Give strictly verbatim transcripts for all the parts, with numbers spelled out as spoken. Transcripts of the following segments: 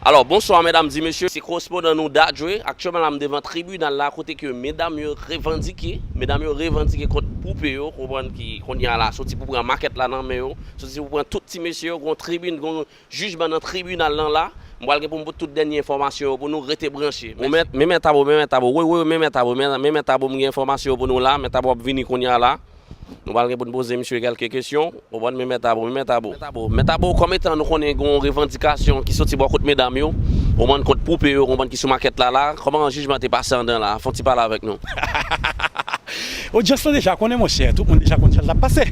Alò, bonswa, medam, di mesye, se korespondan nou Dadjwe. Aktyèlman la, m devan tribinal la, kote ke medam yo revandike, medam yo revandike kont poupe yo, konprann, ki kounye a la, soti pou pran makèt la nan men yo, soti pou pran tout ti mesye yo, gon tribin, gon jijman nan tribinal lan la. M pral gen pou m pote tout dènye enfòmasyon yo pou nou, rete branche. Men mèt, men mèt Abo, men mèt Abo, wi, wi, men mèt Abo, men, men mèt Abo, m gen enfòmasyon yo pou nou la, mèt Abo ap vini kounye a la. Nou pral gen pou n poze misye kèlke kesyon. Konprann, men mèt Abo, men mèt Abo. Mèt Abo, mèt Abo, kòm etan nou konnen gen yon revandikasyon ki soti bò kot medam yo, konprann, kont poupe yo, konprann, ki sou makèt la la, kòman jijman te pase anndan la? Fè yon ti pale avèk nou. Odyans lan deja konnen, monchè, tout moun deja konn jan l t ap pase.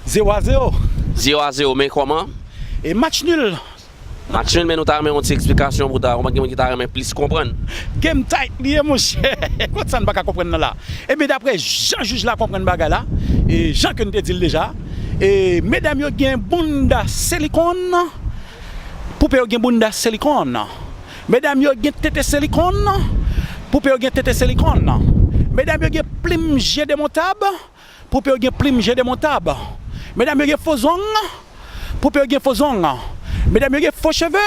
Zewo a zewo. Zewo a zewo, men kòman? E match nul. Match nul, men nou ta renmen yon ti eksplikasyon pou ta konprann, gen moun ki ta renmen plis konprann. Game tight li ye, monchè. Kot sa n pa ka konprann nan la? Ebyen, daprè jan jij la konprann bagay la, e jan ke n te di l deja, e medam yo gen bounda silikòn, poupe yo gen bounda silikòn. Medam yo gen tete silikòn, poupe yo gen tete silikòn. Medam yo gen plim je demontab, poupe yo gen plim je demontab. Medam yo gen fo zong, poupe yo gen fo zong. Medam yo gen fo cheve,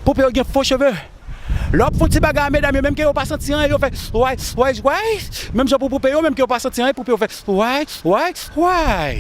poupe yo gen fo cheve. Lè w ap fè yon ti bagay a medam yo, menm ke yo pa santi anyen, yo fè way, way, way. Menm jan pou poupe yo, menm ke yo pa santi anyen, poupe yo fè way, way, way.